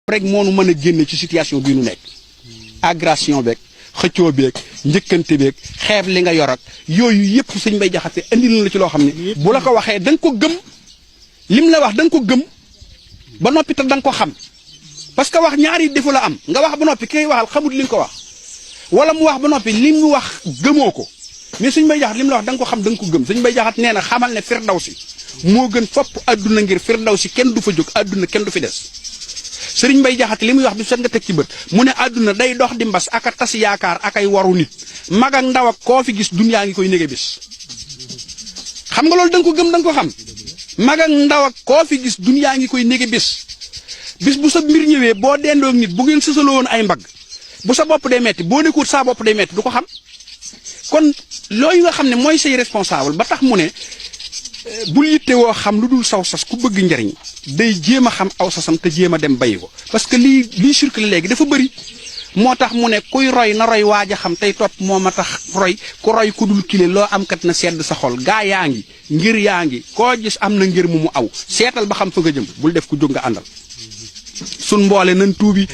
rek moo nu mën a génne ci situation bii nu nekk agression beeg xëccoo beeg njëkkante beeg xeeb li nga yor ak yooyu yëpp sëñ Mbay Jaxate indi na la ci loo xam ne bu la ko waxee da nga ko gëm lim la wax da nga ko gëm ba noppi te da nga ko xam parce que wax ñaari defu la am nga wax ba noppi ki ngay waxal xamut li nga ko wax wala mu wax ba noppi li mu wax gëmoo ko mais sëñ Mbay Jaxate lim la wax da nga ko xam da nga ko gëm sëñ Mbay Jaxate nee na xamal ne Firdawsi moo gën fopp àdduna ngir Firdawsi kenn du fa jóg àdduna kenn du fi des sëriñ Mbay Jaxate li muy wax du set nga teg ci bët mu ne àdduna day dox di mbas ak a tas yaakaar ak ay waru nit mag ak ndaw ak koo fi gis dunyaa ngi koy nége bis xam nga loolu da nga ko gëm da nga ko xam mag ak ndaw ak koo fi gis dunyaa ngi koy nége bis bu sa mbir ñëwee boo dendoog nit bu ngeen sësaloo woon ay mbagg bu sa bopp day metti boo nekkut saa bopp day metti du ko xam kon looyu nga xam ne mooy say responsable ba tax mu ne bul yitte woo xam lu dul saw sas ku bëgg njariñ day jéem a xam aw sasam te jéem a dem bayi ko parce que lii circulé léegi dafa bëri moo tax mu ne kuy roy na roy waaj a xam tey topp moo ma tax roy ku roy ku dul kile loo am kat na sedd sa xol gaa yaa ngi ngir yaa ngi koo gis am na ngir mu aw seetal ba xam fa nga jëm bul def ku jóg nga àndal sun mboole nan tuubi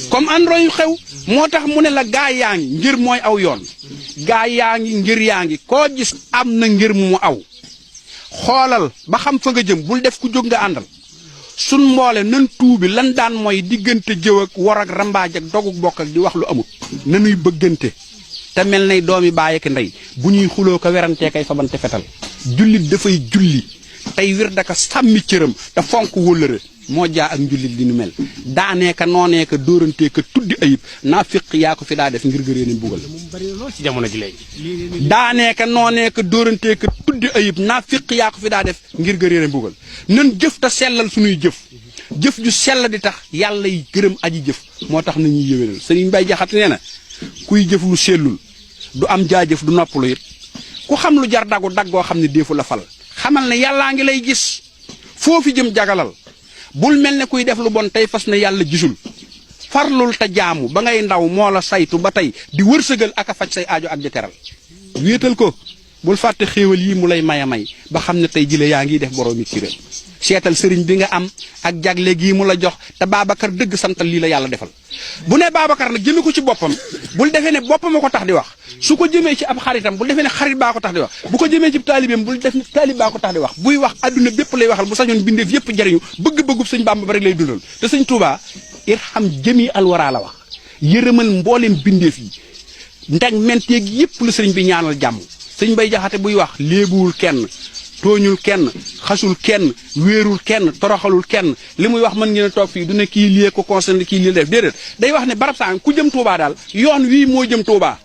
comme andro yu xew moo tax mu ne la gaa yaa ngi ngir mooy aw yoon gaa yaa ngi ngir yaa ngi koo gis am na ngir mu aw xoolal ba xam fa nga jëm bul def ku jóg nga àndal sun mboole nan tuubi lan daan mooy diggante jëw ak war ak rambaaj ak doguk bokk ak di wax lu amut nanuy bëggante te mel nay doomi baay ak ndey bu ñuy xuloo ko werantee kay fabante fetal jullit dafay julli tey wir daka sàmmi cëram te fonk wóllëre moo jaa ak njullit li nu mel daanee ka noonee ka dóorantee ka tuddi ayib naa fiq yaa ko fi daa def ngir gëree ni mbugal ci jamono ji léegi daanee ka noonee ka dóorantee ka tuddi ayib naa fiq yaa ko fi daa def ngir gëree ni mbugal nan jëf te sellal suñuy jëf ju sell di tax yàlla yi gërëm aji jëf moo tax nañuy yéwénal sëriñ Mbay Jaxate nee na kuy jëf lu sellul du am jaajëf du noppalu it ku xam lu jar daggoo xam ne deefu la fal xamal ne yàllaa ngi lay gis foofu jëm jagalal bul mel ne kuy def lu bon tey fas na yàlla gisul farlul te jaamu ba ngay ndaw moo la saytu ba tey di wërsëgal ak a faj say aajo ak di teral wéetal ko bul fàtte xéewal yi mu lay may ba xam ne tey jile yaa ngi def boroomi ci réew seetal sëriñ bi nga am ak jagle gii mu la jox te Babacar dëgg santal lii la yàlla defal bu ne Babacar nag jëme ko ci boppam bul defee ne boppam a ko tax di wax su ko jëmee ci ab xaritam bul defee ne xarit baa ko tax di wax bu ko jëmee ci taalibeem bul def ne taalib baa ko tax di wax buy wax adduna bépp lay waxal bu sañoon bindeef yépp jariñu bëgg-bëggub sëñ Bàmba ba rek lay dundal te sëñ Tuubaa irham jëmi alwara la wax yërëmal mbooleem bindeef yi ndeg menteeg yépp la sëriñ bi ñaanal jàmm sëñ Mbay Jaxate buy wax léebuwul kenn tooñul kenn xasul kenn wéerul kenn toroxalul kenn li muy wax mën ngeen a toog fii du ne kii lii ko concerné kii lii def déedéet day wax ne barab saa ku jëm Touba daal yoon wii moo jëm Touba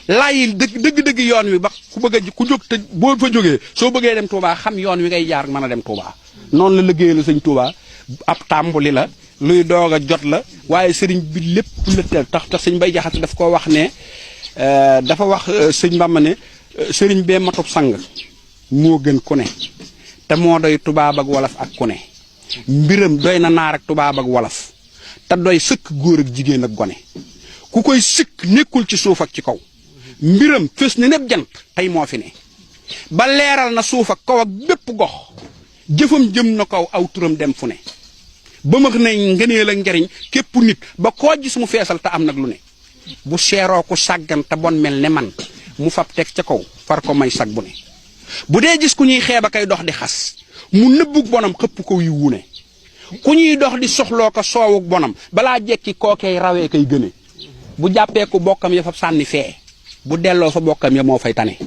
laayil dëgg yoon wi ba ku bëgg a ku jóg te boo fa jógee soo bëggee dem Touba xam yoon wi ngay jaar mën a dem Touba noonu la liggéeyal la sëñ Touba ab tàmbali la luy doog a jot la waaye sëriñ bi lépp la teel tax sëñ Mbay Jaxate daf ko wax ne dafa wax sëñ Bamba ne sëriñ bee matub sang moo gën ku ne te moo doy tubaab ak wolof ak ku ne mbiram doy na naar ak tubaab ak wolof te doy sëkk góor ak jigéen ak gone ku koy sikk nekkul ci suuf ak ci kaw mbiram fës na népp jant tey moo fi ne ba leeral na suuf ak kaw ak bépp gox jëfam jëm na kaw aw turam dem fu ne ba max nañ ngëneel ak njariñ képp nit ba koo gis mu feesal te am nag lu ne bu seeroo ku sàggan te bon mel ne man mu fab teg ca kaw far ko may sag bu ne bu dee gis ku ñuy xeeba kay dox di xas mu nëbbug bonam xëpp ko yi wune ku ñuy dox di soxloo ko soowug bonam balaa jekki kookey rawee kay gëne bu jàppee ku bokkam ya fa sànni fee bu delloo fa bokkam ya moo fay tane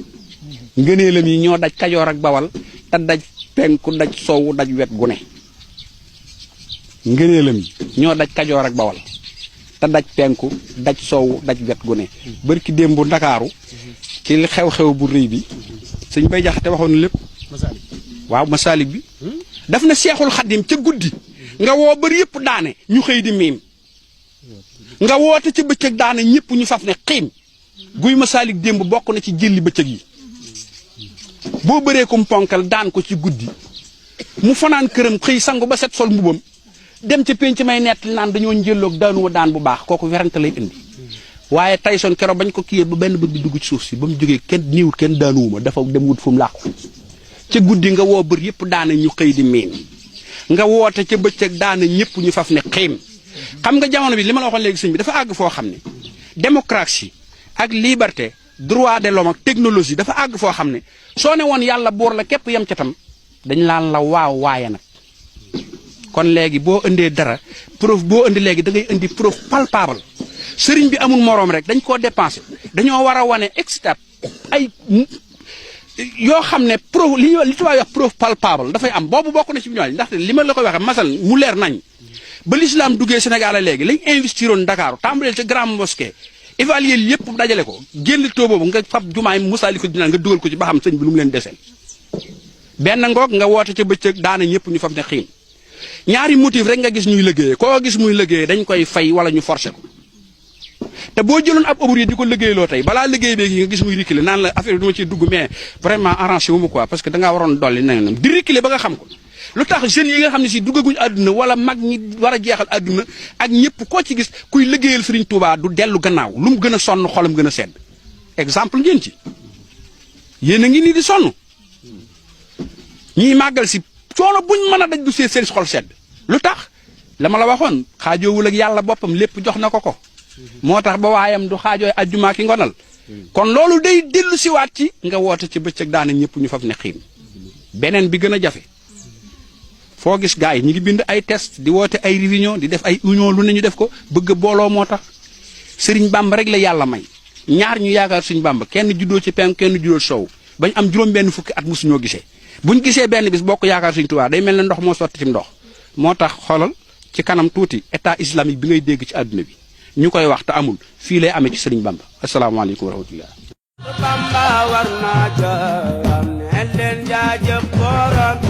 ngëneelam yi ñoo daj Kajoor ak Bawal te daj penku daj soowu daj wet gu ne ngëneelam yi ñoo daj Kajoor ak Bawal te daj penku daj soowu daj wet gu ne bërki démb bu Ndakaaru ci xew-xew bu rëy bi sëñ Mbay Jaxate waxoon na lépp waaw Masaalik bi daf na Seexul Xadim ca guddi nga woo bari yëpp daane ñu xëy di miim nga woote ca bëccëg daane ñëpp ñu faf ne xiim guy Masaalik démb bokk na ci jëlli bëccëg yi boo bëree kum ponkal daan ko ci guddi mu fanaan këram xëy sangu ba set sol mbubam dem ca pénc may nett naan dañoo njëlloog daanuwa daan bu baax kooku werante lay indi waaye Tyson keroog bañ ko kiyee ba benn bët bi dugg ci suuf si ba mu jógee kenn niiwut kenn daanuwuma dafa dem wut fu mu làqu ca guddi nga woo bër yëpp daane ñu xëy di miin nga woote ca bëccëg daana ñëpp ñu faf ne xiim xam nga jamono bi li ma la waxoon léegi sëñ bi dafa àgg foo xam ne démocratie ak liberté droit de l'homme ak technologie dafa àgg foo xam ne soo ne woon yàlla buur la képp yem ca tam dañ laan la waaw waaye nag kon léegi boo indee dara preuve boo indi léegi da ngay indi preuve palpable sëriñ bi amul moroom rek dañ koo dépensé dañoo war a wane extat ay yoo xam ne preuve li tubaab wax preuve palpable dafay am boobu bokk na ci ñooy ndaxte li ma la koy waxee masal mu leer nañ ba l'islam duggee Sénégal léegi lañ investiroon Dakar tàmbaleel ca grande mosquée évaluer yëpp dajale ko génn taux boobu nga fab jumaay Masaalikul Jinaan nga dugal ko ci ba xam sëñ bi lu mu leen deseel benn ngoog nga woote ca bëccëg daana ñëpp ñu fab ne xiim ñaari motif rek nga gis ñuy liggéeyee koo gis muy liggéeyee dañ koy fay wala ñu forcé ko te boo jëloon ab ouvrier di ko liggéeyloo tey balaa liggéey beegi nga gis muy reculer naan la affaire bi du ma ciy dugg mais vraiment arrangé wu ma quoi parce que da ngaa waroon dolli nanam di reculer ba nga xam ko lu tax jeunes yi nga xam ne si duggaguñ àdduna wala mag ñi war a jeexal àdduna ak ñëpp koo ci gis kuy liggéeyal Serigne Touba du dellu gannaaw lu mu gën a sonn xolam gën a sedd exemple ngeen ci yéen a ngi nii di sonn ñiy màggal si coono buñ mën a daj du see seen xol sedd lu tax la ma la waxoon xaajoowul ak yàlla boppam lépp jox na ko moo tax ba waayam du xaajooy ajjuma ki ngonal kon loolu day dellu siwaat ci nga woote ci bëccëg daana ñëpp ñu faf ne xiim beneen bi gën a jafe foo gis gars yi ñu ngi bind ay test di woote ay réunion di def ay union lu ne ñu def ko bëgg booloo moo tax Sëriñ Bamba rek la yàlla may ñaar ñu yaakaar Sëriñ Bamba kenn juddoo ci penk kenn juddoo sow bañ am juróom-benn fukki at musuñoo gisee buñ gisee benn bis bokk yaakaar Sëriñ Tuubaa day mel ne ndox moo sotti ci ndox moo tax xoolal ci kanam tuuti état islamique bi ngay dégg ci àdduna bi ñu koy wax te amul fii lay amee ci Sëriñ Bamba asalaamaaleykum wa rahmatullah Bamba war naa jaam ne leen jaajëf borom